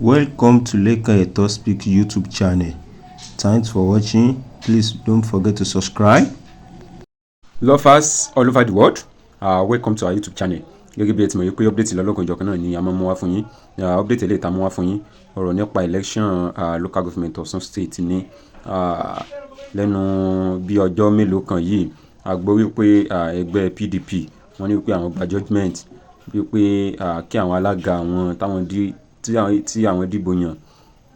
Welcome to Lekan Eto Speak YouTube channel. Thanks for watching. Please don't forget to subscribe. Lovers all over the world, welcome to our YouTube channel. Gẹ́gẹ́ bí ẹ ti mọ̀ pé update lọ́lọ́kan-ò-jọ̀kan náà ni a máa mú wá fún yín. Update eléyìí tá a mú wá fún yín, ọ̀rọ̀ nípa election local government Ọ̀ṣun State ní lẹ́nu bí ọjọ́ mélòó kan yìí. A gbọ́ wípé ẹgbẹ́ PDP, wọ́n ní wípé àwọn gba judgement wípé kí àwọn alága àwọn táwọn dí tí àwọn dìbò yàn,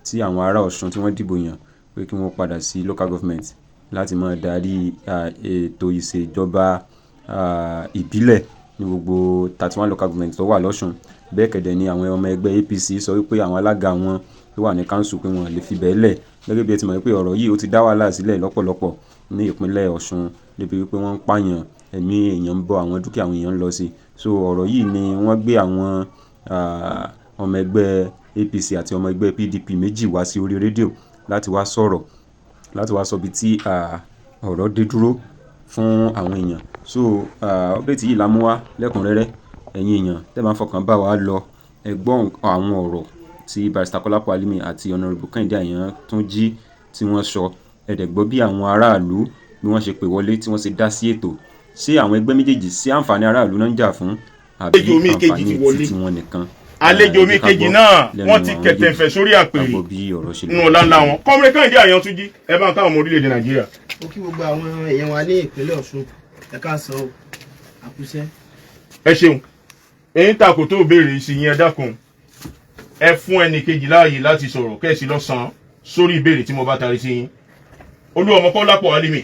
tí àwọn ará Ọ̀ṣun tí wọ́n dìbò yàn, pé kí wọ́n padà sí local government láti máa darí ètò ìṣèjọba ìbílẹ̀ ní gbogbo 31 local government tó wà lọ́ṣun. Bẹ́ẹ̀ kẹ̀dẹ̀ ni àwọn ọmọ ẹgbẹ́ APC sọ wípé àwọn alága wọn tó wà ní council, pé wọn lè fi bẹ́ẹ̀ lẹ̀. Gẹ́gẹ́ bí ẹ ti mọ̀ wípé ọ̀rọ̀ yìí, ó ti dá wàhálà sílẹ̀ lọ́pọ̀lọpọ̀ ní ìpínlẹ̀ Ọ̀ṣun, débi wípé wọ́n ń pààyàn, ẹ̀mí èèyàn ń bọ́, àwọn dúkìá àwọn èèyàn ń lọ sí. So ọ̀rọ̀ yìí ni wọ́n gbé àwọn ọmọ ẹgbẹ́ APC àti ọmọ ẹgbẹ́ PDP méjì wá sí orí rédíò láti wá sọ̀rọ̀, láti wá sọ ibi tí ọ̀rọ̀ dé dúró fún àwọn èèyàn. So update yìí la mú wá lẹ́kùnrẹ́rẹ́. Ẹ̀yin èèyàn tẹ́ bá ń fọkàn bá wa lọ, ẹ gbọ́ àwọn ọ̀rọ̀ tí Barrister Kọ́lápọ̀ Alimi àti Honourable Kẹ́hìndé Àyàntúnjí tí wọ́n sọ. Ẹ dẹ̀ gbọ́ bí àwọn aráàlú bí wọ́n ṣe pè wọlé, tí wọ́n ṣe dá sí ètò. Ṣé àwọn ẹgbẹ́ méjèèjì sí àǹfààní aráàlú náà ń jà fún, àbí Àlejò mi kejì ti àǹfààní wọlé. títí wọn nìkan? Àlejò mi Ẹ jẹ́ ká kejì gbọ́ náà lẹ́nu wọ́n ti àwọn kẹ̀tẹ̀fẹ̀ méjèèjì. sórí Ká àpèrè gbọ́ bí ọ̀rọ̀ ṣe lọ. nínú ọ̀la ńlá wọn. Comrade Kẹ́hìndé Àyàntúnjí, ẹ bá ń káwọn ọmọ orílẹ̀-èdè Nàìjíríà. Mo kí gbogbo àwọn èèyàn wa ní ìpínlẹ̀ Ọ̀ṣun, ẹ káàsán o, àkúṣẹ́. Ẹ ṣeun. Èyí ta kò tó béèrè sí yín, ẹ dákun, ẹ fún ẹnì kejì láàyè láti sọ̀rọ̀, kẹ́sì lọ sàn sórí ìbéèrè tí mo bá tarí sí yín. Olúọmọ Kọ́lápọ̀ Alimi,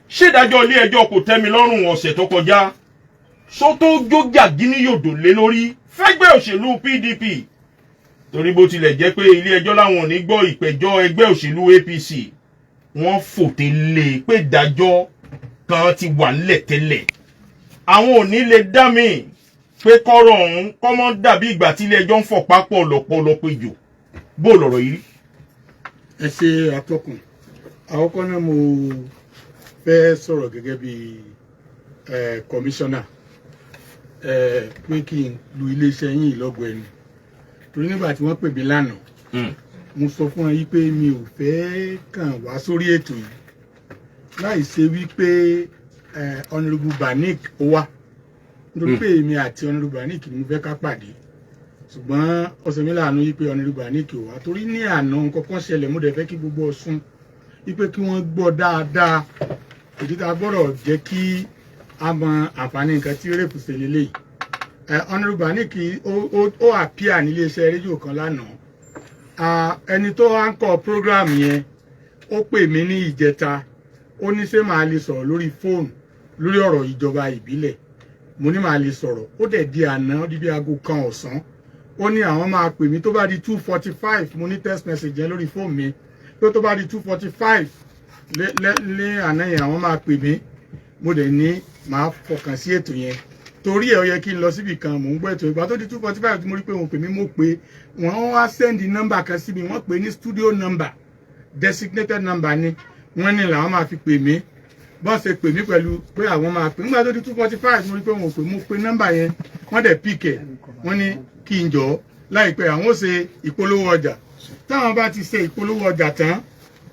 ṣèdájọ́ ilé ẹjọ́ kò tẹ́mi lọ́rùn ọ̀sẹ̀ tó kọjá só tó jójà gíníyòdò lé lórí fẹ́gbẹ́ òṣèlú PDP? Torí bó tilẹ̀ jẹ́ pé ilé ẹjọ́ láwọn ò ní gbọ́ ìpẹ̀jọ́ ẹgbẹ́ òṣèlú APC, wọ́n fòté lé e pé ìdájọ́ kan ti wà nílẹ̀ tẹ́lẹ̀, àwọn ò ní lè dá mi pé kọ́rọ̀ ọ̀hún kọ́mọ́ dàbí ìgbà tí ilé ẹjọ́ ń fọ̀pá pọ̀ lọ́pọ̀lọpọ̀ péjò. Bó lọ̀rọ̀ yìí rí? Ẹ ṣe, atọ́kùn. Àkọ́kọ́ náà, mo fẹ́ sọ̀rọ̀ gẹ́gẹ́ bí kọmíṣánná pé kí n lu iléeṣẹ́ yín ìlọ́gọ̀ ẹnu, torí nígbà tí wọ́n pè mí lánàá, mo sọ fún wọn yí pé mi ò fẹ́ kàn wá sórí ètò yìí láì ṣe wípé Honourable Banik ó wá, nítorí pé èmi àti Honourable Banik ni mo fẹ́ ká pàdé. Ṣùgbọ́n ọ̀sẹ̀ mi láàánú yí pé Honourable Banik ò wá, torí ní àná nǹkan kan ṣẹlẹ̀, mo dẹ̀ fẹ́ kí gbogbo Ọ̀ṣun wípé kí wọ́n gbọ́ dáadáa. Ìdí tá a gbọ́dọ̀ jẹ́ kí a mọ àǹfààní nǹkan tí rèpù ṣe lélẹ́yìí, Honourable Banik ó appear nílé iṣẹ́ rédíò kan lánàá. Ẹni tó wá ń kọ program yẹn, ó pè mí ní ìjẹta, ó ní ṣé màá lè sọ̀rọ̀ lórí fóònù lórí ọ̀rọ̀ ìjọba ìbílẹ̀. Mo ní màá lè sọ̀rọ̀. Ó dẹ̀ di àná, ó di bí aago 1 ọ̀sán, ó ní àwọn máa pè mí tó bá di 2:45. Mo ní text message yẹn lórí fóònù mi pé tó bá di 2:45 lé àná yẹn, àwọn máa pè mí. Mo dẹ̀ ní màá fọkàn sí ètò yẹn, torí ẹ̀ ó yẹ kí n lọ síbì kan, mò ń gbọ́ ètò. Ìgbà tó di 2:45 tí mo rí pé wọ́n pè mí, mo pè wọ́n, wá send nọ́mbà kan sí mi, wọ́n pè ní studio number, designated number ni wọ́n ní làwọn máa fi pè mí. Bọ́n ṣe pè mí pẹ̀lú pé àwọn máa pè nígbà tó di 2:45, mo rí pé wọ́n ò pè. Mo pe nọ́mbà yẹn, wọ́n dẹ̀ pick ẹ̀. Wọ́n ní kí n jọ̀ọ́, láìpẹ́ àwọn ó ṣe ìpolówó ọjà, táwọn bá ti ṣe ìpolówó ọjà tán,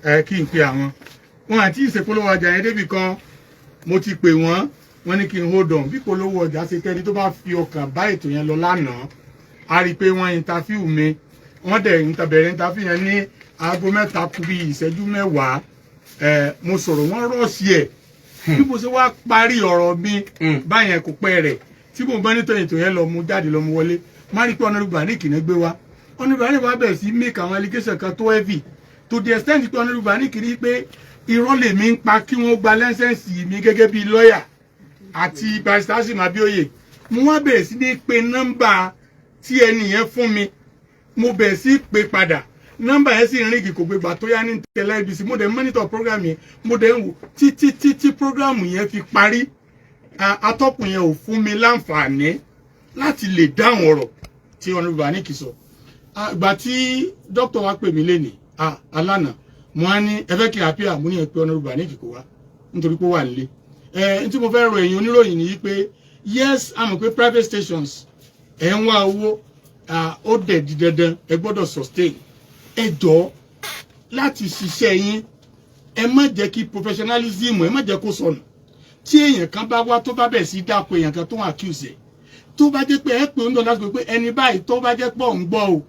ẹ kí n pe àwọn. Wọn àti ìṣèpolówó ọjà yẹn débì kan, mo ti pè wọ́n, wọ́n ní kí n hold on. Bí polówó ọjà ṣe tẹ́ni tó bá fi ọkàn bá ètò yẹn lọ lánàá, a rí i pé wọ́n interview mi, wọ́n dẹ̀ bẹ̀rẹ̀ interview yẹn ní aago 3 kù bí ìṣẹ́jú 10. Ẹ̀ mo sọ̀rọ̀, wọ́n rush ẹ̀. Bí mo ṣe wá parí ọ̀rọ̀ mi báyẹn, kò pẹ́ rẹ̀ tí mo bá nítorí ètò yẹn lọ, mú jáde lọ, mú wọlé, má rí i pé Honourable Banik náà gbé wá. Honourable Banik wá bẹ̀rẹ̀ sí make àwọn allegation kan tó heavy, to the extent pé Honourable Banik rí pé irọ́ lèmi ń pa kí wọ́n gba license mi gẹ́gẹ́ bí lọ́ọ̀yà àti Barrister Asim Abioye. Mo wá bẹ̀rẹ̀ sí ní pe nọ́mbà tí ẹni yẹn fún mi, mo bẹ̀rẹ̀ sí pé padà, nọ́mbà yẹn sì ń ring, kò gbégbà. Tó yá ní tẹ̀lé ABC, mo dẹ̀ monitor program yẹn, mo dẹ̀ ń wò títí títí program yẹn fi parí. Atọ́kùn yẹn ò fún mi láǹfààní láti lè dáhùn ọ̀rọ̀ tí Honourable Banik sọ. Ìgbà tí dókítà wa pè mí lénìí alánà, mo á ní ẹ fẹ́ kí n appear, mo ní ẹ pé Honourable Banik kò wá, nítorí pé ó wà nílé. Ẹ n tí mo fẹ́ rọ ẹ̀yin oníròyìn ni pé yes, a mọ̀ pé private stations, ẹ̀ ń wá owó, Ó dẹ̀ di dandan, ẹ gbọ́dọ̀ sustain. Ẹ jọ̀ọ́, láti ṣiṣẹ́ yín, ẹ má jẹ́ kí professionalism, ẹ má jẹ́ kó sọnù. Tí èèyàn kan bá wá, tó bá bẹ̀ sí dáko èèyàn kan tó ń accuse ẹ̀, tó bá jẹ́ pé ẹ pé ń dọ̀ láti pé ẹni báyìí, tó bá jẹ́ pọ̀ ń gbọ́ o,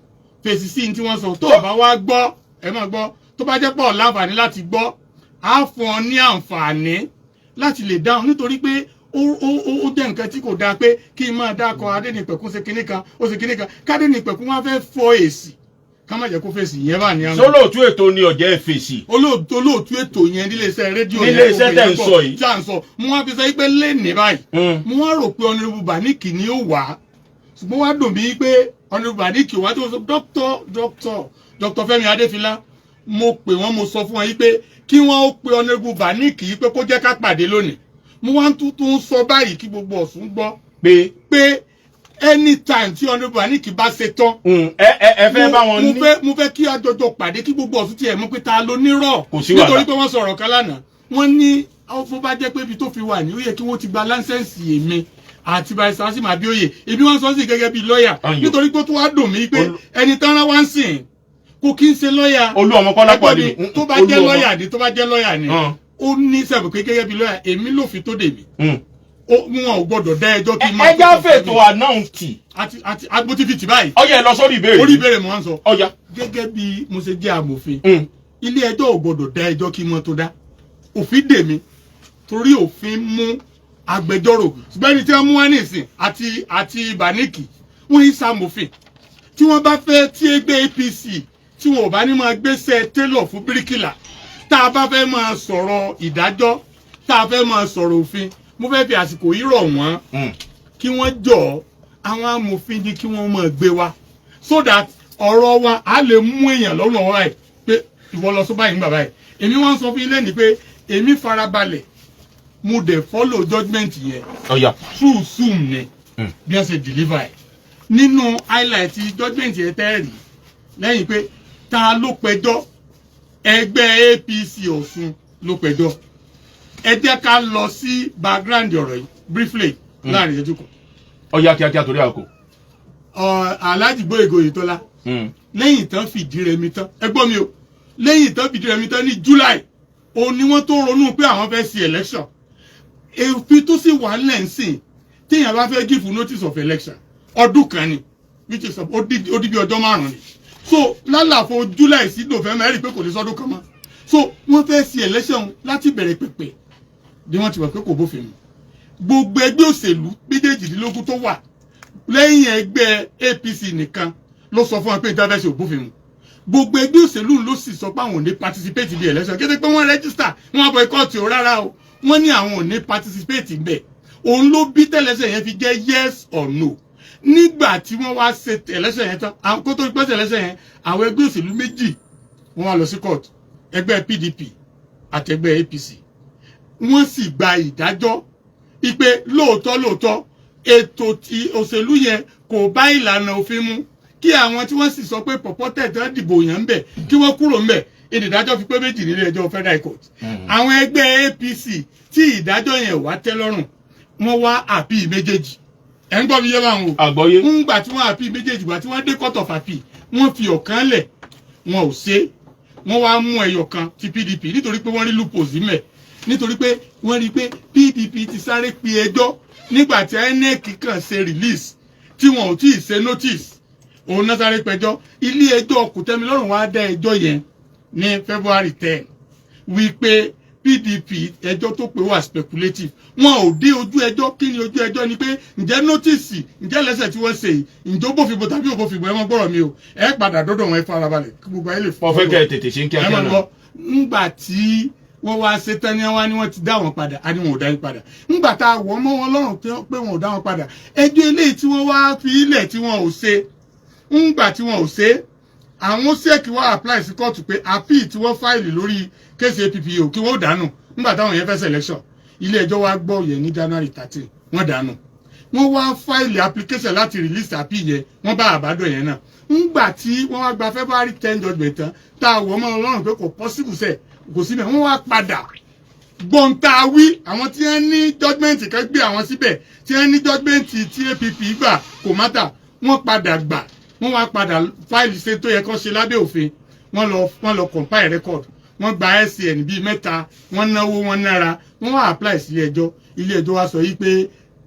fèsì sí ní tí wọ́n sọ. Tó o bá wá gbọ́, ẹ má gbọ́. Tó bá jẹ́ pọ̀ láǹfààní láti gbọ́, á fún ọ ní àǹfààní láti lè dáhùn, nítorí pé ó jẹ́ nǹkan tí kò dáa pé kí n máa dákọ̀ Adénípẹ̀kún ṣe kinní kan, ó ṣe kinní kan, kádénípẹ̀kún wá fẹ́ fọ èsì, ká má jẹ́ kó fèsì yẹn bá ní àwọn. Sólóòtú ètò ni ọ̀jẹ̀ fèsì. Olóòtú ètò yẹn nílé iṣẹ́ rédíò Nílé yẹn, iṣẹ́ tẹ̀ ń sọ yìí. Tí à ń sọ, mo wá fi sọ pé lẹ́nìí báyìí, mo wá rò pé Honourable Baniki ni ó wà á, ṣùgbọ́n wá dùn mí pé Honourable Baniki wá tó sọ. Dr. Fẹ́mi Adéfilá, mo pè wọ́n, mo sọ fún wọn yìí pé kí wọ́n ó pe Honourable Baniki yìí pé kó jẹ́ ká pàdé lónìí. Mo wá ń tún sọ báyìí kí gbogbo Ọ̀ṣun gbọ́ pé pé anytime tí Honourable Baniki bá ṣe tán, ẹ fẹ́ bá wọn mo ní. fẹ́ kí àjọjọ pàdé, kí gbogbo Ọ̀ṣun tiẹ̀ mọ̀ pé ta ló nírọ̀. Kò sí wàhálà. Nítorí pé wọ́n sọ̀rọ̀ kan lánàá, wọ́n ní ó bá jẹ́ pé ibi tó fi wà ní, ó yẹ kí wọ́n ti gba license èmi àti Barrister Asim Abioye ibi wọ́n sọ sí gẹ́gẹ́ bíi lọ́ọ̀yà. Ayò. Nítorí pé ó tún wá dùn mí pé ẹni tán rán wá ń sìn kò kí ń ṣe lọ́ọ̀yà. Olú ọmọ Kọ́lápọ̀ Ẹgbọ́n Àlímì. mi, tó bá jẹ́ lọ́ọ̀yà ni, tó bá jẹ́ lọ́ọ̀yà ni, ó ní sẹ́bù pé gẹ́gẹ́ bíi lọ́ọ̀yà, èmi lòfin tó dè mí, wọn ò gbọ́dọ̀ dá ẹjọ́ kí n máa. Ẹjá fètò ànáùntì. Àti agbótífìtì báyìí. Ọyẹ, ẹ lọ sórí ìbéèrè. Orí ìbéèrè mo wá ń sọ. Ọya. Gẹ́gẹ́ bí mo ṣe jẹ́ amòfin, ilé ẹjọ́ ò gbọ́dọ̀ dá ẹjọ́ kí wọ́n tó dá. Òfin dè mí torí òfin mú agbẹjọ́rò, ṣùgbọ́n ẹni tí wọ́n mú wá nísìn àti Baniki, wọ́n yí sàmòfin. Tí wọ́n bá fẹ́ tí ẹgbẹ́ APC, tí wọn ò bá ní máa gbéṣẹ́ télọ̀ fún bíríkìlà, tá a bá fẹ́ máa sọ̀rọ̀ ìdájọ́, tá a fẹ́ máa sọ̀rọ̀ òfin, mo fẹ́ fi àsìkò yìí rọ̀ wọ́n kí wọ́n jọ àwọn amòfin ní kí wọ́n máa gbé wa, so that ọ̀rọ̀ wa á lè mú èèyàn lọ́rùn ọ̀rọ̀ ẹ̀ pé ìwọ lọ sọ báyìí nígbà báyìí. Èmi wọ́n sọ fún ilé ní pé èmi farabalẹ̀, mo dẹ̀ follow judgement yẹn Ọya. through Zoom ni bí wọ́n ṣe deliver ẹ̀. Nínú highlight judgement yẹn tẹ́ẹ̀rì lẹ́yìn pé ta ló pẹjọ́, ẹgbẹ́ APC Ọ̀ṣun ló pẹjọ́. Ẹ jẹ́ ká lọ sí background ọ̀rọ̀ yìí briefly láàrin ìṣẹ́jú kan. Ọya, kíákíá torí àkókò. Alhaji Gbóyèga Oyètọ́lá, lẹ́yìn tán fìdí rẹmi tán, ẹ gbọ́ mi o, lẹ́yìn tán fìdí rẹmi tán ní July, òun ni wọ́n tó ronú pé àwọn fẹ́ ṣe election. Èfi tó sì wà lẹ́ǹsìn, téèyàn bá fẹ́ give notice of election, ọdún kan ni, which is ó di bí ọjọ́ 5 ni. So lálàfo July sí November, ẹ rí i pé kò ní sọ́dún kan mọ́. So wọ́n fẹ́ ṣe election láti bẹ̀rẹ̀ pẹ̀pẹ̀ bí wọ́n ti wọ̀ pé kò bófin mu. Gbogbo ẹgbẹ́ òṣèlú méjèèjìdínlógún tó wà lẹ́yìn ẹgbẹ́ APC nìkan ló sọ fún wọn pé ìtafẹ́sẹ̀ ò bófin mu. Gbogbo ẹgbẹ́ òṣèlú ló sì sọ pé àwọn ò ní participate bí election. Kété pé wọ́n register, wọ́n boycott o, rárá o, wọ́n ní àwọn ò ní participate bẹ́ẹ̀. Òun ló bí tẹ̀lẹ́sẹ̀ yẹn fi jẹ́ yes or no. Nígbà tí wọ́n wá ṣe election yẹn tán, àwọn kó tó pẹ́ election yẹn, àwọn ẹgbẹ́ òṣèlú méjì wọ́n wá lọ sí court, ẹgbẹ́ PDP àti ẹgbẹ́ APC. Wọ́n sì gba ìdájọ́ ipe lóòótọ́ lóòótọ́, ètò tí òṣèlú yẹn kò bá ìlànà òfin mu, kí àwọn tí wọ́n sì sọ pé purported tán dìbò yẹn ń bẹ̀ kí wọ́n kúrò ń bẹ̀. Ìdájọ́ fi pé méjì nílé ẹjọ́ Federal Court. Àwọn ẹgbẹ́ APC tí ìdájọ́ yẹn wá tẹ́ lọ́rùn, wọ́n wá appeal méjèèjì. Ẹ̀ ń gbọ́ mi yé báwọn o? Àgbọ́yé. Ń gbà tí wọ́n appeal méjèèjì, gbà tí wọ́n dé court of appeal, wọ́n fi ọ̀kan lẹ̀, wọn ò ṣe. Wọ́n wá mú ẹyọ kan ti PDP nítorí pé wọ́n rí loopholes mẹ́, nítorí pé wọ́n rí pé PDP ti sáré pe ẹjọ́ nígbà tí INEC kàn ṣe release tí wọn ò tí ì ṣe notice, òun náà sáré pẹjọ́. Ilé ẹjọ́ kòtẹ́milọ́rùn wá dá ẹjọ́ yẹn ní February 10 wípé PDP, ẹjọ́ tó pé wà speculative, wọn ò dé ojú ẹjọ́. Kí ni ojú ẹjọ́? Ni pé ǹjẹ́ notice, ǹjẹ́ lẹ́sẹ̀ tí wọ́n ṣe yìí, ǹjẹ́ ó bófin bo tàbí ò bófin bo? Ẹ mọ́ gbọ́rọ̀ mi o, ẹ padà dọ́dọ̀ wọn. Ẹ farabalẹ̀ kí gbogbo ayé lè Mo fẹ́ kẹ́ ẹ tètè ṣe ń ẹ kíákíá máa náà. gbọ́. Ńgbà tí wọ́n wá ṣe tán ní wá ní wọ́n ti dá wọn padà, á ní wọn ò dá yín padà. Ńgbà tá a wọ̀ mọ́ wọn lọ́rùn pé wọn ò dá wọn padà, ẹjọ́ eléyìí tí wọ́n wá fi ilẹ̀ tí wọn ò ṣe, ńgbà tí wọn ò ṣe, àwọn SEC wá apply sí kóòtù pé appeal tí wọ́n file lórí case APP o, kí wọ́n ó dànù ńgbà táwọn yẹn fẹ́ selection. Ilé ẹjọ́ wá gbọ́ yẹn ní January 13, wọ́n dànù. Wọ́n wá file application láti release appeal yẹn, wọ́n bá àbádọ́ yẹn náà. Ńgbà tí wọ́n wá gba February 10 judgement tán, tá a wọ̀ mọ́ ọlọ́run pé kò possible sẹ̀, kò síbẹ̀, wọ́n wá padà gbọ̀ǹta wí. Àwọn tí wọ́n ní judgement kan gbé àwọn síbẹ̀, tí wọ́n ní judgement tí APP gbà kò matter, wọ́n padà gbà. Wọ́n wá padà file ṣe tó yẹ kó ṣe lábẹ́ òfin. Wọ́n lọ compile record, wọ́n gba SAN bíi mẹ́ta, wọ́n náwó, wọ́n nára, wọ́n wá apply sí ilé ẹjọ́. Ilé ẹjọ́ wá sọ yìí pé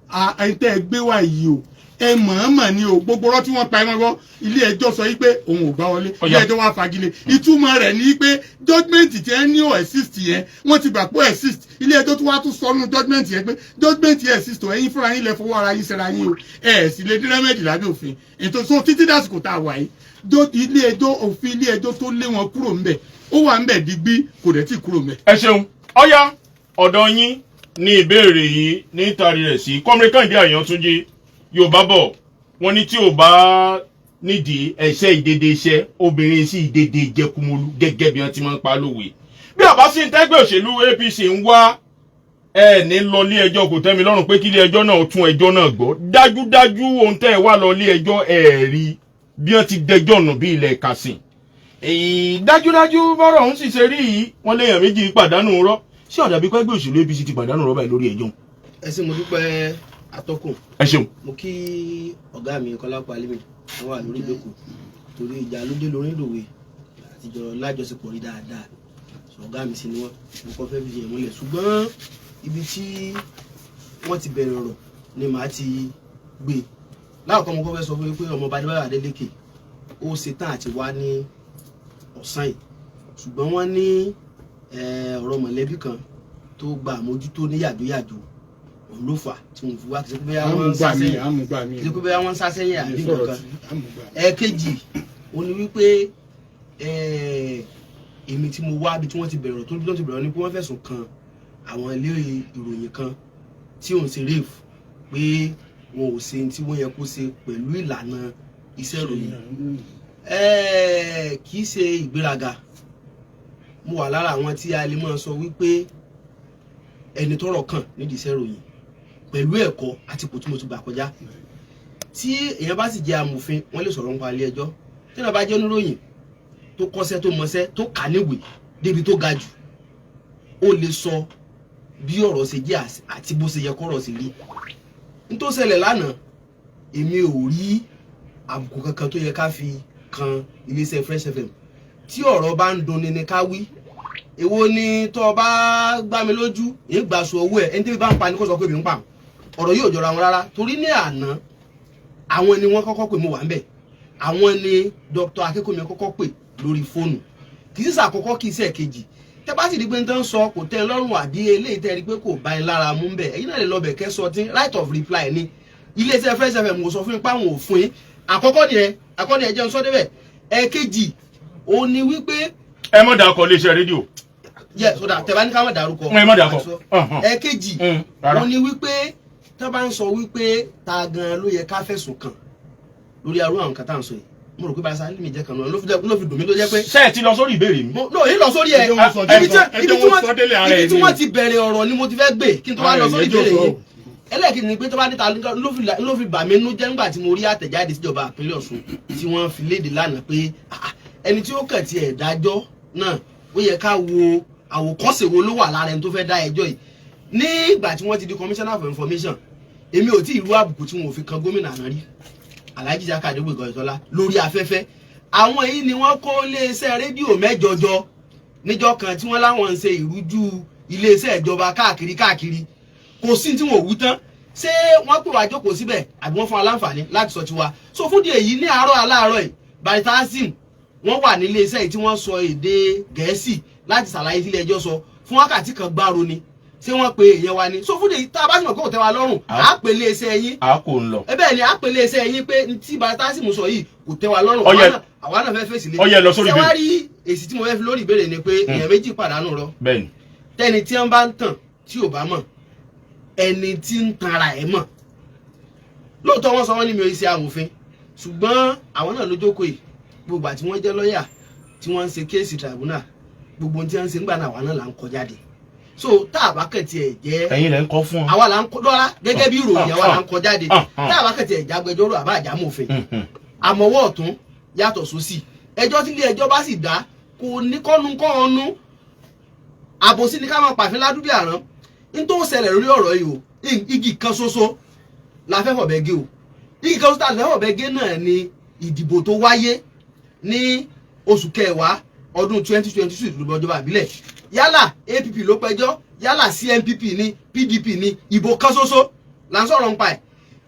ẹni tẹ́ ẹ gbé wá yìí o, ẹ mọ̀ọ́mọ̀ ni o. Gbogbo ọ̀rọ̀ tí wọ́n pa ẹ mọ́ gbọ́. Ilé ẹjọ́ sọ yìí pé òun ò gbá wọlé. Ilé ẹjọ́ wá fagilé. Ìtumọ̀ rẹ̀ ni pé judgement tí ẹ ní ò exist yẹn, wọ́n ti gbà pé ó exist. Ilé ẹjọ́ tó wá tún sọ nínú judgement yẹn pé judgement yẹn exist o, ẹ̀yin fúnra yín lẹ fọwọ́ ara yín ṣera yín o, ẹ̀ sì lè dín remedy lábẹ́ òfin ètò. So títí dàsìkò tá a wà yìí, ilé ẹjọ́, òfin ilé ẹjọ́ tó lé wọn kúrò ńbẹ̀, ó wà ńbẹ̀ digbí, kò dẹ̀ tí kúrò ńbẹ̀. Ẹ ṣeun. Ọyá, ọ̀dọ̀ yín ní ìbéèrè yìí ní tari rẹ̀ sí. Comrade Kẹ́hìndé Àyàntúnjí, Yorùbá bọ̀, wọ́n ní tí ò bá nídìí ẹ̀ṣẹ́ ìdédé iṣẹ́, obìnrin sì ìdédé jẹkumolu, gẹ́gẹ́ bí wọ́n ti máa ń pa lówe. Bí àbá sí tẹ́gbẹ́ òṣèlú APC ń wá ẹ ní lọ ilé ẹjọ́ kò tẹ́mi lọ́rùn pé kí ilé ẹjọ́ náà tún ẹjọ́ náà gbọ́. Dájúdájú, ohun tẹ́ ẹ wá lọ ilé ẹjọ́ ẹ̀ rí bí wọ́n ti dẹjọ́ nù bí ilẹ̀ kàsìn. Èyí dájúdájú, bọ́rọ̀ ọ̀hún sì ṣe rí yìí, wọ́n léèyàn méjì pàdánù rọ́ ṣé ọ̀dà bí pẹ́gbẹ́ òṣèlú APC ti pàdánù rọ́ báyìí lórí ẹjọ́? Ẹ ṣé, mo dúpẹ́, atọ́kùn. Ẹ ṣeun. Mo kí ọ̀gá mi Kọ́lápọ̀ Alímì, wọ́n wà lórí ìjókòó, torí ìjà lóde lórí ìdòwe àtijọ́ lájọṣepọ̀ rí dáadáa. Sọ ọ̀gá mi sí ni wọ́n. Mo kọ́ fẹ́ fi yẹn múlẹ̀, ṣùgbọ́n ibi tí wọ́n ti bẹ̀rẹ̀ ọ̀rọ̀ ni màá ti gbé láàkọ́. Mo kọ́ fẹ́ sọ fún mi pé ọmọọba Adébáyọ̀ Adélékè ó ṣetán àti wá ní ọ̀sán yìí, ṣùgbọ́n wọ́n ní ọ̀rọ̀ mọ̀lẹ́bí kan tó gba àmójútó ní yàjóyàjó, òun ló fà tí wọ́n fi wá. Kì í ṣe pé bóyá wọ́n ń sá Àmúgbà mi sẹ́yìn, àmúgbà mi. kì í ṣe pé bóyá wọ́n ń sá sẹ́yìn àbí Sọ̀rọ̀ nǹkan kan. tí àmúgbà. Ẹ̀ẹ̀kejì ó ní wípé èmi tí mo wá, bí tí wọ́n ti bẹ̀rẹ̀ ọ̀rọ̀ tó bí wọ́n ti bẹ̀rẹ̀ ni pé wọ́n fẹ̀sùn kan àwọn ilé ìròyìn kan tí òun ṣe rave pé wọn ò ṣe tí wọ́n yẹ kó ṣe pẹ̀lú ìlànà iṣẹ́ ìròyìn. Kì í ṣe ìgbéraga, mo wà lára àwọn tí a lè máa sọ wípé ẹni tọ́rọ̀ kàn nídìí iṣẹ́ ìròyìn pẹ̀lú ẹ̀kọ́ àti ipò tí mo ti gbà kọjá. Tí èèyàn bá sì jẹ́ amòfin, wọ́n lè sọ̀rọ̀ nípa ilé ẹjọ́. Tí èèyàn bá jẹ́ oníròyìn tó kọ́ṣẹ́, tó mọṣẹ́, tó kà níwèé débi tó ga jù, ó lè sọ bí ọ̀rọ̀ ṣe jẹ́ àti bó ṣe yẹ kọ́rọ̀ ṣe rí. N tó ṣẹlẹ̀ lánàá, èmi ò rí àbùkù kankan tó yẹ ká fi kan iléeṣẹ́ Fresh FM. Tí ọ̀rọ̀ bá ń dunni ni ká wí. Èwo ni tó o bá gbá mi lójú, èyí gbà sọ owó ẹ? Ẹni tí bí bá ń pa ni kó sọ pé mi ń pa. Ọ̀rọ̀ yóò jọra wọn rárá, torí ní àná, àwọn ni wọ́n kọ́kọ́ pè, mo wà ń bẹ̀, àwọn ni Dr. Akínkúnmi kọ́kọ́ pè lórí fóònù. Kì í sísà àkọ́kọ́, kì í sẹ̀ kejì. Tẹ́ bá sì rí pé n tán sọ kò tẹ́ ẹ lọ́rùn, àbí eléyìí tẹ́ rí pé kò bá ẹ lára mú bẹ̀, ẹ̀yin náà lè lọ bẹ̀ kẹ́ sọ tí right of reply ni. Iléeṣẹ́ Fresh FM kò sọ fún yín pé àwọn ò fún yín. Àkọ́kọ́ nìyẹn, àkọ́kọ́ nìyẹn, jẹun sọ débẹ̀. Ẹ̀ẹ̀kejì ó ní wípé Ẹ mọ̀ dàkọ̀ iléeṣẹ́ rédíò. Yẹ sọdà tẹ́ bá ní ká má dárúkọ. Ẹ má dárúkọ. Ẹ̀ẹ̀kejì Rárá. ó ní wípé tá bá ń sọ wípé ta gan ló yẹ ká fẹ̀sùn kàn lórí arú àwọn kan tá à ń sọ yìí, mo rò pé Barrister Alimi jẹ́ kan náà ló fi dùn mí tó jẹ́ pé Ṣé ẹ ti lọ sórí ìbéèrè mi? No, èyí lọ sórí ẹ. Ẹ jẹ́ wọ́n sọ Ibi ẹ tí jẹ́ wọ́n sọ délé ara ibi ẹ̀ tí ni. wọ́n ti bẹ̀rẹ̀ ọ̀rọ̀ ni mo ti fẹ́ gbé kí n tó wá Ara lọ ẹ̀ sórí ni ẹ jẹ́ ìbéèrè sọ. yìí. Ẹlẹ́ẹ̀kejì ni pé tó bá níta ló fi bà mí nú jẹ́ nígbà tí mo rí àtẹ̀jáde síjọba ìpínlẹ̀ Ọ̀ṣun tí wọ́n fi léde lánàá pé ah, ẹni tí ó kàn tiẹ̀ dájọ́ náà, ó yẹ ká wo àwòkọ́ṣe wo ló wà lára ẹni tó fẹ́ dá ẹjọ́ yìí. Nígbà tí wọ́n ti di commissioner for information, èmi ò tí ì rú àbùkù tí wọn ò fi kan gómìnà àná rí, Alhaji Isiaka Adégbóyèga Oyètọ́lá, lórí afẹ́fẹ́. Àwọn yìí ni wọ́n kó iléeṣẹ́ rédíò mẹ́jọ jọ níjọ́ kan tí wọ́n láwọn ń ṣe ìrújú iléeṣẹ́ ìjọba káàkiri káàkiri. Kò sí tí wọn ò wú tán. Ṣé wọ́n pè wá jókòó síbẹ̀ àbí wọ́n fún wa láǹfààní láti sọ tiwa? So fún di èyí, ní àárọ̀ aláàárọ̀ yìí, Barrister Azeem wọ́n wà nílé iṣẹ́ yìí tí wọ́n sọ èdè Gẹ̀ẹ́sì láti ṣàlàyé sílé ẹjọ́ sọ fún wákàtí kan gbáro ni. Ṣé wọ́n pe èèyàn wa ni? So fún di èyí, tá a bá sì mọ̀ pé kò tẹ́ wa lọ́rùn, à á pè ilé iṣẹ́ yín. A kò ń lọ. Ẹ bẹ́ẹ̀ ni, à á pè ilé iṣẹ́ yín pé tí Barrister Azeem sọ yìí kò tẹ́ wa lọ́rùn. Àwa náà fẹ́ fèsì lé. Ó yẹ lọ sórí Ṣé wá ìbéèrè. rí èsì tí mo fẹ́ fi lórí ìbéèrè ni pé èèyàn méjì pàdánù rọ. Bẹ́ẹ̀ni. Tẹni tí wọ́n bá ń tàn tí ò bá mọ̀, ẹni tí ń tanra ẹ̀ mọ̀. Lóòótọ́, wọ́n sọ wọ́n ní mi ò ṣe amòfin, ṣùgbọ́n àwọn náà ló jókòó yìí. Gbogbo àti wọ́n jẹ́ lọ́ọ̀yà tí wọ́n ń ṣe case tribunal, gbogbo ohun tí wọ́n ń ṣe ńgbà náà, àwa náà là ń kọ jáde. So tá a bá kàn tiẹ̀ jẹ́ Ẹ̀yin lẹ ń kọ́ fún ọ. Àwa là ń kọ lọ́ra gẹ́gẹ́ bí ìròyìn, àwa là ń kọ jáde. Ah. Tá a bá kàn tiẹ̀ jágbẹjọ́rò àbá àjámòfin, àmọ́wọ́ ọ̀tún yàtọ̀ sósì. Ẹjọ́ tí ilé ẹjọ́ bá sì dá kò ní kọ́nu kọ́ọ̀nù. Àbòsí ni ká máa pàfin ládùúgbò àrán n tó ṣẹlẹ̀ lórí ọ̀rọ̀ yìí o. Igi kan ṣoṣo la fẹ́ fọ̀bẹ gé o. Igi kan ṣoṣo tá a fẹ́ fọ̀bẹ gé náà ni. Ìdìbò tó wáyé ní oṣù kẹwàá ọdún 2022, ìdìbò ìjọba ìbílẹ̀, yálà APP ló pẹjọ́, yálà CNPP ní, PDP ní, ìbò kan ṣoṣo là ń sọ̀rọ̀ nípa ẹ̀.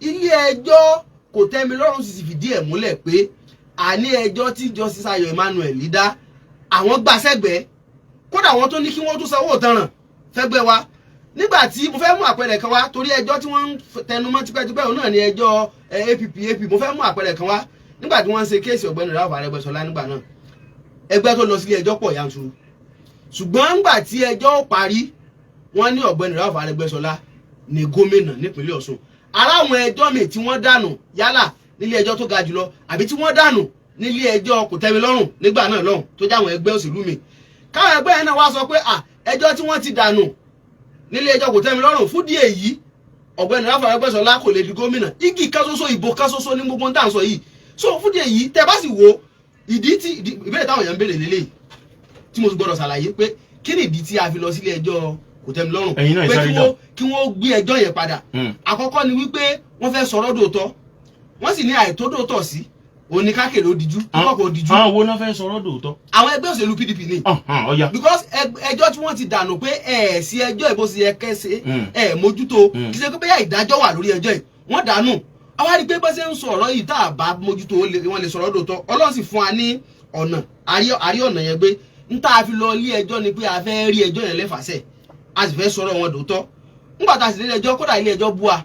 Ilé ẹjọ́ kò tẹ́mi lọ́rùn sì fìdí ẹ̀ múlẹ̀ pé àní ẹjọ́ tí Justice Ayọ̀ Emmanuel dá, àwọn gbà sẹ́gbẹ̀ẹ́. Kódà wọ́n tó ní kí wọ́n tún sanwó ìtanràn fẹ́gbẹ́ wa. Nígbà tí mo fẹ́ mú àpẹẹrẹ kan wá, torí ẹjọ́ tí wọ́n ń tẹnumọ́ tipẹ́tipẹ́ òun náà ni ẹjọ́ APP AP, mo fẹ́ mú àpẹẹrẹ kan wá. Nígbà tí wọ́n ń ṣe case ọ̀gbẹ́ni Ralph Arẹ́gbẹ́ṣọlá nígbà náà, ẹgbẹ́ tó lọ sílé ẹjọ́ pọ̀ yanturu, ṣùgbọ́n nígbà tí ẹjọ́ parí, wọ́n ní ọ̀gbẹ́ni Ralph Arẹ́gbẹ́ṣọlá ní gómìnà nípínlẹ̀ Ọ̀ṣun. Ara àwọn ẹjọ́ mi tí wọ́n dànù, yálà nílé ẹjọ́ tó ga jùlọ àbí tí wọ́n dànù nílé ẹjọ́ kòtẹ́milọ́rùn nígbà náà lọ́hùn, tó jáwọn ẹgbẹ́ òṣèlú mi, káwọn ẹgbẹ́ yẹn náà wá sọ pé à ẹjọ́ tí wọ́n ti dànù nílé ẹjọ́ kòtẹ́milọ́rùn, fún díẹ̀ yìí ọ̀gbẹ́ni Ralph Arẹ́gbẹ́ṣọlá kò lè di gómìnà. Igi kan ṣoṣo, ìbò kan ṣoṣo ní gbogbo tá à ń sọ yìí. So fún díẹ̀ yìí, tẹ́ bá sì wo ìdí tí ìbéèrè táwọn èèyàn ń béèrè lélẹ́yìí tí mo sì gbọ́dọ̀ ṣàlàyé pé kí ni ìdí tí a fi lọ sílé ẹjọ́ kòtẹ́milọ́rùn Ẹ̀yin náà pé sáré dáhùn. kí wọ́n gbé ẹjọ́ yẹn padà. Àkọ́kọ́ ni wípé wọ́n fẹ́ sọ̀rọ̀ dòótọ́, wọ́n sì ní àìtódòótọ́ sí òní kákèrè ó dijú, kíkọ́ kò dijú. Àwọn wo náà fẹ́ sọ̀rọ̀ dòótọ́? Àwọn ẹgbẹ́ òṣèlú PDP ni. Ọ̀ya. Because ẹjọ́ tí wọ́n ti dànù pé ẹ̀ sí ẹjọ́ ìbò sí ẹ kẹ́sẹ̀ ẹ̀ mójútó, kì í ṣe pé bóyá ìdájọ́ wà lórí ẹjọ́ yìí, wọ́n dànù. Àwa rí i pé bó ṣe ń sọ ọ̀rọ̀ yìí, tá a bá mójútó, wọ́n lè sọ̀rọ̀ dòótọ́. Ọlọ́run sì fún wa ní ọ̀nà, àrí ọ̀nà yẹn gbé ń tá a fi lọ ilé ẹjọ́ ni pé a fẹ́ rí ẹjọ́ yẹn lẹ́fàṣẹ́, a sì fẹ́ sọ̀rọ̀ wọn dòótọ́. Ńgbà tá a sì dé ẹjọ́, kódà ilé ẹjọ́ bú wa,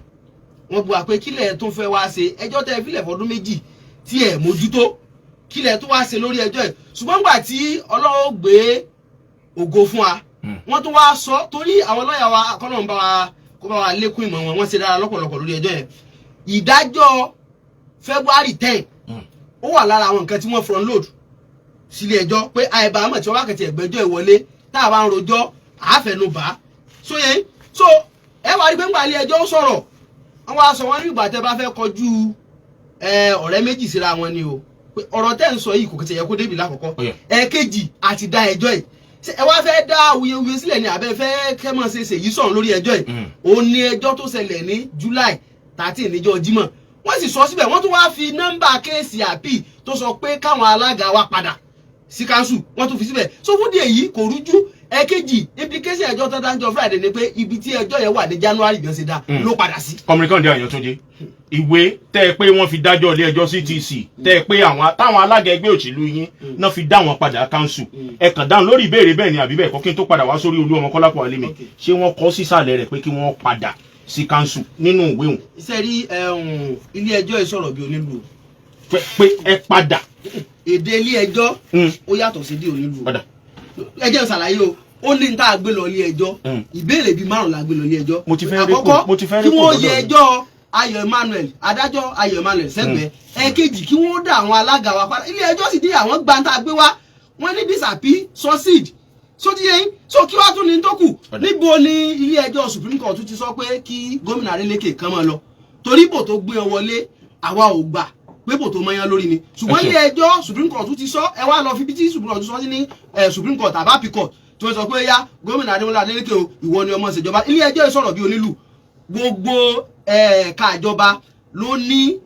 wọ́n bu wa pé kílẹ̀ tó fẹ́ wá ṣe ẹjọ́ tẹ́ fílẹ̀ fọdún 2 tí ẹ̀ mójútó, kílẹ̀ tó wá ṣe lórí ẹjọ́ yìí. Ṣùgbọ́n gbà tí Ọlọ́run gbé ògo fún wa, wọ́n tún wá sọ, torí àwọn lọ́ọ̀yà wa kọ́nà ń bá wa kó bá wa lékún ìmọ̀ wọn, wọ́n ṣe dára lọ́pọ̀lọpọ̀ lórí ẹjọ́ yẹn. Ìdájọ́ February 10 ó wà lára àwọn nǹkan tí wọ́n front load sílé ẹjọ́ pé àìbámọ̀ tí wọ́n bá kẹ̀tì ẹ̀gbẹ́jọ́ ìwọlé tá a bá ń rojọ́ àáfẹnubà sóye. So ẹ wá rí pé ńgbà ilé ẹjọ́ sọ̀rọ̀, wọ́n wá sọ wọ́n ní ìgbà tẹ́ bá fẹ́ kọjú ọ̀rẹ́ méjì síra wọn ni o, pé ọ̀rọ̀ tẹ́ ń sọ yìí kò kẹsẹ̀ yẹ kó débi lákọ̀ọ́kọ́. Ẹ̀ẹ̀kejì, àti dá ẹjọ́ yìí. Ṣé ẹ wá fẹ́ dá awuyewuye sílẹ̀ ní abẹ́ fẹ́ kẹ́mọ̀ ṣe ṣèyí sọ̀rọ̀ lórí ẹjọ́ yìí? Òun ni ẹjọ́ tó ṣẹlẹ̀ ní July 13 níjọ́ Jímọ̀. Wọ́n sì sọ síbẹ̀, wọ́n tún wá fi nọ́mbà case appeal tó sọ pé káwọn alága wa padà sí council, wọ́n tún fi síbẹ̀. So fún díẹ̀ yìí, kò rújú. Ẹ̀kejì, implication ẹjọ́ tó dáńjọ́ Friday ni pé ibi tí ẹjọ́ yẹn wà ní January bí wọ́n ṣe dá ló padà sí. Kọmíkàndé Àyàntúndé, ìwé tẹ́ ẹ pé wọ́n fi dájọ́ ilé ẹjọ́ CTC, tẹ́ ẹ pé àwọn táwọn alága ẹgbẹ́ òṣèlú yín náà fi dá wọn padà council, ẹ kàn dáhùn lórí ìbéèrè, bẹ́ẹ̀ ni àbí bẹ́ẹ̀ kọ́, kí n tó padà wá sórí Olú ọmọ Kọ́lápọ̀ Alimi. Ṣé wọ́n kọ sísàlẹ̀ rẹ̀ pé kí wọ́n padà sí council nínú ìwé òun? Iṣẹ́ rí ilé ẹjọ́ yìí sọ̀rọ̀ bí onílù o. Pé ẹ padà. Èdè ilé ẹjọ́ ó yàtọ̀ sí èdè onílù o. Padà. Ẹ jẹ́ n ṣàlàyé o. Ó ní n tá a gbé lọ ilé ẹjọ́, ìbéèrè bíi márùn la gbé lọ ilé ẹjọ́. Mo ti fẹ́ rí Àkọ́kọ́, mo ti fẹ́ rí kí kò wọ́n lọ́dọ̀ yẹ mi. ẹjọ́ Ayọ̀ Emmanuel, adájọ́ Ayọ̀ Emmanuel sẹ́gbẹ̀ẹ́. Ẹ̀kejì, kí wọ́n dá àwọn alága wa padà. Ilé ẹjọ́ sì dé àwọn gbantá gbé wá, wọ́n ní disappeal succeed sóti yẹn. So kí wàá tún ní tó kù? Níbo ni ilé ẹjọ́ Supreme Court ti sọ pé kí gómìnà Adeleke kan máa lọ, torí ìbò tó gbé ọ wọlé, àwa ò gbà pé bò tó mọyán lórí ni? Ṣùgbọ́n Ẹ ṣeun. ilé ẹjọ́ Supreme Court ti sọ, ẹ wá lọ fi bí tí Supreme Court sọ sí ní Supreme Court àbá Appeal Court tí wọ́n sọ pé yá gómìnà Adémọ́lá Adeleke o, ìwọ ni ọmọ ìṣèjọba. Ilé ẹjọ́ yìí sọ̀rọ̀ bí onílù. Gbogbo ẹ̀ka ìjọba ló ní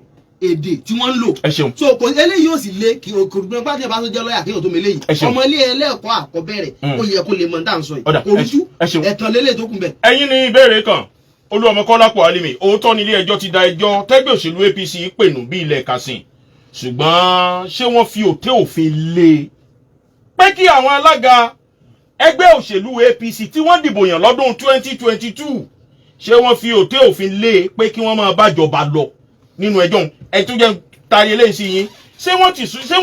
èdè tí wọ́n ń lò. Ẹ ṣeun. So kò eléyìí yóò sì le kí o kò gbọ́n pàtẹ́ bá tó jẹ́ lọ́ọ̀yà kéèyàn tó mi léyìí. Ẹ ṣeun. Ọmọ ilé ẹlẹ́ẹ̀kọ́ àkọ́bẹ̀rẹ̀, ó yẹ kó lè mọ̀ ní tá à ń sọ yìí. Ọ̀dà, Kò rújú. ẹ ṣeun. Ẹ̀tàn lélẹ̀ tó kún bẹ̀. Ẹ̀yin ní ìbéèrè kan, Olú ọmọ Kọ́lápọ̀ Alimi. Òótọ́ ní ilé ẹjọ́ ti da ẹjọ́ tẹ́gbẹ́ òṣèlú APC pè nù bí ilẹ̀ kàsìn, ṣùgbọ́n ṣé wọ́n fi òté òfin lé e pé kí àwọn alága ẹgbẹ́ òṣèlú APC tí wọ́n dìbò yàn lọ́dún 2022, ṣé wọ́n fi òté òfin lé e pé kí wọ́n máa bájọba lọ nínú ẹjọ́ òun? Ẹ tún jẹ́ tari eléyìí sí yín. Ṣé wọ́n ti sún ṣé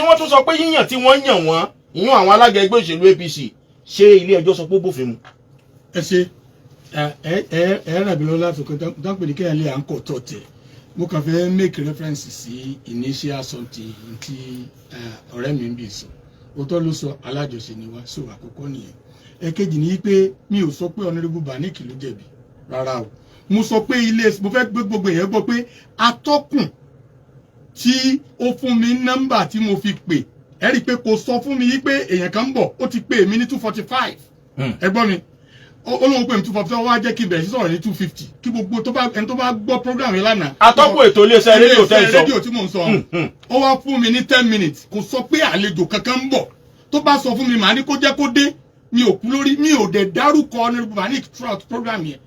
wọ́n tún sọ pé yíyàn tí wọ́n yàn wọ́n, ìyún àwọn alága ẹgbẹ́ òṣèlú APC, ṣé ilé ẹjọ́ sọ pé ó bófin mu? Ẹ ṣe ẹ ẹ ẹ ràn mí lọ́wọ́ láti kọ́ dáńpẹ́ ní kéèyàn lè à ń kọ́ tọ̀ tẹ̀. Mo kàn fẹ́ make reference sí initial something tí ọ̀rẹ́ mi ń bì sọ. Òótọ́ ló sọ, alájọṣe ni wá. So àkọ́kọ́ nìyẹn. Ẹ̀kejì ni pé mi ò sọ pé Honourable Banik ló jẹ̀bi rárá o. Mo sọ pé ilé, mo fẹ́ gbé gbogbo èèyàn gbọ́ pé atọ́kùn tí ó fún mi nọ́mbà tí mo fi pè, ẹ rí i pé kò sọ fún mi pé èèyàn kan ń bọ̀. Ó ti pè mí ní 2:45. Ẹ gbọ́ mi, Ó lóun pè mí 240, wọ́n á jẹ́ kí n bẹ̀rẹ̀ sí sọ̀rọ̀ ní 2:50, kí gbogbo tó bá ẹni tó bá gbọ́ program yẹn lánàá. Atọ́kùn ètò iléeṣẹ́ rédíò tẹ́ ẹ Iléeṣẹ́ sọ. rédíò tí mò ń sọ. Ó wá fún mi ní 10 minutes. Kò sọ pé àlejò kankan ń bọ̀. Tó bá sọ fún mi, màá ní kó jẹ́ kó dé. Mi ò kú lórí, mi ò dẹ̀ dárúkọ Honourable Banik throughout program yẹn.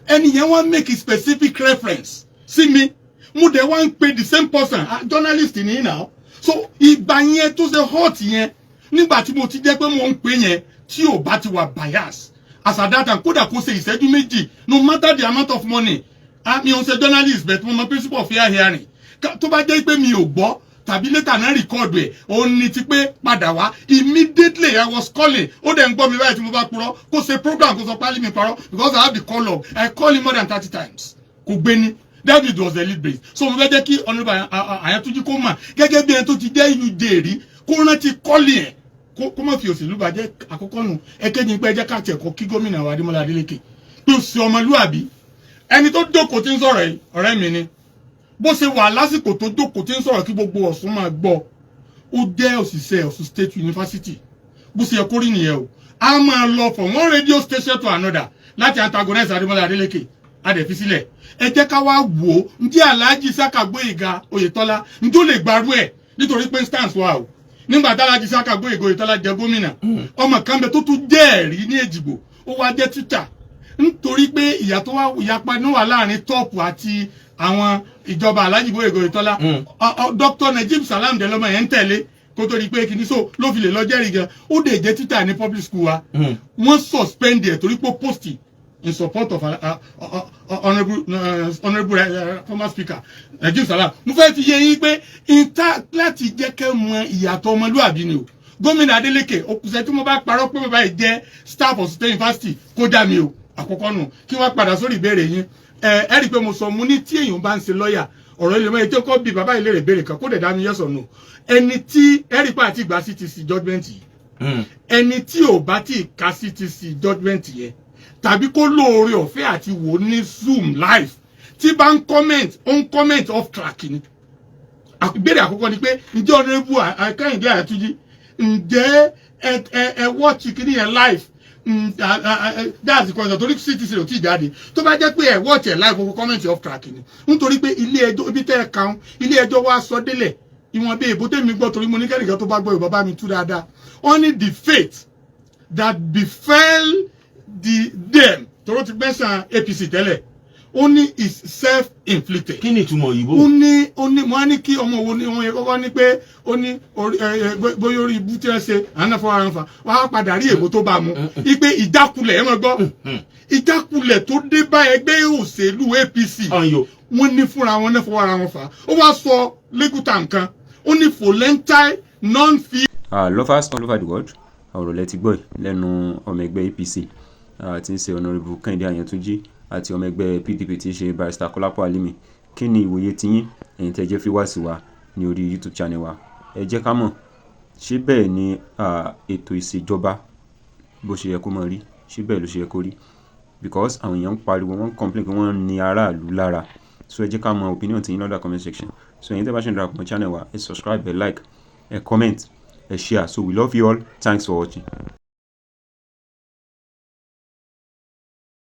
Ẹni yẹn wá make a specific reference sí mi. Mo dẹ̀ wá ń pe the same person. Ah, journalist ni now. So ìgbà yẹn tó ṣe hot yẹn, nígbà tí mo ti jẹ́ pé mo ń pè yẹn, tí ò bá ti wà bias as at that time, kódà kó ṣe ìṣẹ́jú 2, no matter the amount of money. Ah, mi ò ń ṣe journalist, but mo mọ principle of fair hearing. Tó bá jẹ́ pé mi ò gbọ́ tàbí later náà record ẹ̀, òun ni ti pé padà wá. Immediately I was calling, ó dẹ̀ ń gbọ́ mi báyìí. Tí mo bá purọ́, kó ṣe program, kó sọ pálí mi parọ́, because I have the call log. I call him more than 30 times, kò gbé ní. That it was deliberate. So mo fẹ́ jẹ́ kí Honourable Àyàntúnjí kó mà gẹ́gẹ́ bí ẹni tó ti jẹ́ UJ rí, kó rántí kọ́lì ẹ̀, kó má fi òṣèlú bàjẹ́. Àkọ́kọ́ nù. Ẹ̀kejì, pé ẹ jẹ́ ká tiẹ̀ kọ́ kí gómìnà wa Adémọ́lá Adélékè pé ó ṣe ọmọlúàbí. Ẹni tó jókòó tí ń sọ̀rọ̀ yìí, ọ̀rẹ́ mi ni. Bó ṣe wà lásìkò tó jókòó tí ń sọ̀rọ̀ kí gbogbo Ọ̀ṣun máa gbọ́, ó jẹ́ òṣìṣẹ́ Ọ̀ṣun State University. Bó ṣe yẹ kó rí nìyẹn o. A máa lọ from one radio station to another láti antagonize Adémọ́lá Adélékè, a dẹ̀ fi sílẹ̀. Ẹ jẹ́ ká wá wò ó, ǹjẹ́ Alhaji Saka Gbóyèga Oyètọ́lá, ǹjẹ́ ó lè gbarú ẹ̀? Nítorí pé stance wà o. Nígbà tá Alhaji Saka Gbóyèga Oyètọ́lá jẹ gómìnà, ọmọ kan bẹ tó tún jẹ́ ẹ̀rí ní Èjìgbò, ó wá jẹ́ títà, nítorí pé ìyà tó wá ìyapa náà wà láàrin top àti àwọn ìjọba Alhaji Gbóyèga Oyètọ́lá. Dr. Najib Salam dẹlọmọ yẹn ń tẹ̀lé kó tó di pé kìíní, so ló fi lè lọ jẹ́rìí gan. Ó dẹ̀ jẹ́ títà ní public school wa. Wọ́n suspend ẹ̀ torí pé ó post in support of honourable former speaker Najib Salam. Mo fẹ́ fi yé yín pé ìta láti jẹ́ kẹ́ mọ ìyàtọ̀ ọmọlúwàbí ni o. Gómìnà Adeleke òkùsẹ́, tí mo bá parọ́ pé bàbá yìí jẹ́ staff of State University, kó já mi o. Àkọ́kọ́ nù. Kí wọ́n padà sórí ìbéèrè yín. Ẹ rí i pé mo sọ, mo ní tí èèyàn bá ń ṣe lọ́ọ̀yà, ọ̀rọ̀ ilé mọ́ ètò kọ́ bí bàbá yìí lè béèrè kan, kó dẹ̀ dá mi yes or no. Ẹni tí ẹ rí i pé àti ìgbà CTC judgement yìí, ẹni tí ò bá tí ka CTC judgement yẹn tàbí kó lóore ọ̀fẹ́ àti wò ní Zoom live, tí bá ń comment, ó ń comment off track ni. Ìbéèrè àkọ́kọ́ ni pé, ǹjẹ́ Honourable Kẹ́hìndé Àyàtúnjí, ǹjẹ́ ẹ watch kìíní yẹn live? That's the question, torí CTC ò tí ì jáde. Tó bá jẹ́ pé ẹ watch ẹ live, kókó comment off track ni, nítorí pé ilé ẹjọ́ ibi tẹ́ ẹ kàn, ilé ẹjọ́ wa sọ délẹ̀ ìwọ̀n bí èbó tèmi gbọ́, torí mo ní kẹ́nìkan tó bá gbọ́ Yorùbá bá mi tú dáadáa. Wọ́n ní the fate that befell the them, tóró ti mẹ́sàn APC tẹ́lẹ̀, ó ní is self-inflicted. Kí ni ìtumọ̀ òyìnbó? Ó ní mo á ní kí ọmọ wo ni wọn yẹ kọ́kọ́ ní pé ó ní ẹ bóyá orí ibú tí wọ́n ṣe àwọn náà fọwọ́ ara wọn fà wọ́n á padà rí èbó tó bá mu ipe ìjákulẹ̀. Ẹ mọ̀ gbọ́, ìjákulẹ̀ tó dé bá ẹgbẹ́ òṣèlú APC, ọ̀nyọ́ wọ́n ní fúnra wọn náà fọwọ́ ara wọn fà. Ó wá sọ lẹ́gùtà nǹkan, ó ní volenti non fit. Lovers all over the world, ọ̀rọ̀ lẹ ti gbọ́ yìí lẹ́nu ọmọ ẹgbẹ́ APC tí ń ṣe Honourable Kẹ́hìndé Àyàntúnjí àti ọmọ ẹgbẹ́ PDP tí ń ṣe Barrister Kọ́lápọ̀ Alimi. Kí ni ìwòye tiyín, ẹ̀yin tẹ́ jẹ́ fi wá sí wa ní orí YouTube channel wa? Ẹ jẹ́ ká mọ̀, ṣé bẹ́ẹ̀ ni ètò ìṣèjọba bó ṣe yẹ kó máa rí? Ṣé bẹ́ẹ̀ ló ṣe yẹ kó rí? Because àwọn èèyàn ń pariwo, wọ́n ń complain pé wọ́n ń ní aráàlú lára. So ẹ jẹ́ ká mọ opinion tiyín lọ́dọ̀ comment section. So ẹ̀yin tẹ́ bá ṣe ń darapọ̀ mọ́ channel wa, ẹ subscribe, ẹ like, ẹ comment, ẹ share. So we love you all. Thanks for watching.